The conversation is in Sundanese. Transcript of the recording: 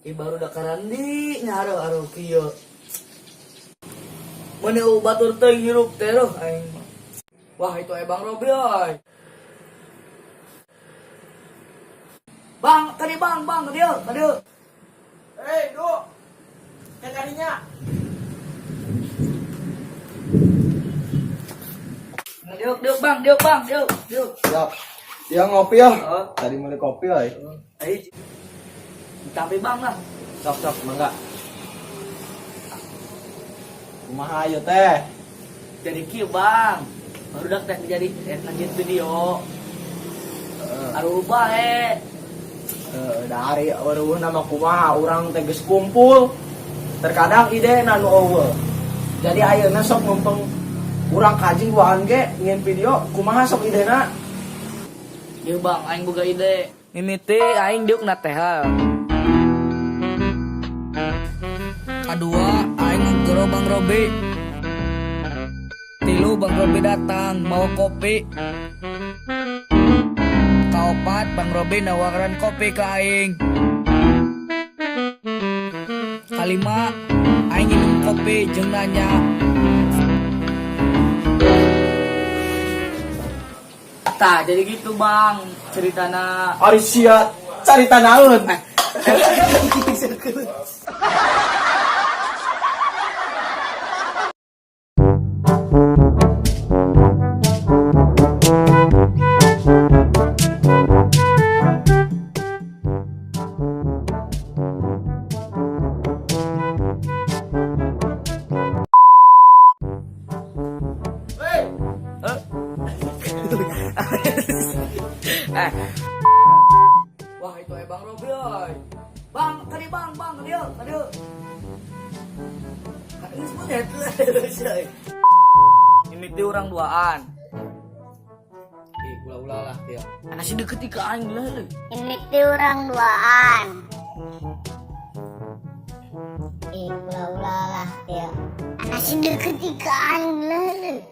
Ih baru da karandi nya aruh kieu. Mun eueuh batur teuing hirup teh roh aing mah. Wah itu aya Bang Robi euy. Bang, tadi bang, bang, ka dieu, ka dieu. Hei, Du. Kayak kadinya. Diuk, diuk bang, diuk bang, diuk, diuk. Siap. Ya ngopi ya. Oh. Tadi mulai kopi euy. Ayo. Tapi bang lah. Sok sok mangga. Kumaha ieu teh? Jadi kieu bang. Baru dak teh jadi lanjut video. Heeh. Aduh bae. Dari eueuh nama kumaha urang teh geus kumpul. Terkadang ide nu eueuh. Jadi ayeuna sok mumpung urang kaji duaan ge ngin video kumaha sok idena. Ieu bang, aing boga ide. Mimiti aing diuk na teh. Kadua aing ngegero Bang Robi. Tilu Bang Robi datang bawa kopi. Kaopat Bang Robi nawaran kopi ke aing. Kalima aing minum kopi jeung nanya. Tah, jadi gitu bang ceritana. Ari sia carita naon? Eh. Wah itu aya Bang Robi euy. Bang, tadi bang, bang, ka dieu, ka dieu. Ka dieu semuanya euy. Mimiti urang duaan. Ih, ulah-ulah lah dia. Anak si deket ka aing lah euy. Mimiti urang duaan. Ih, ulah-ulah lah dia. Anak si deket ka aing lah euy.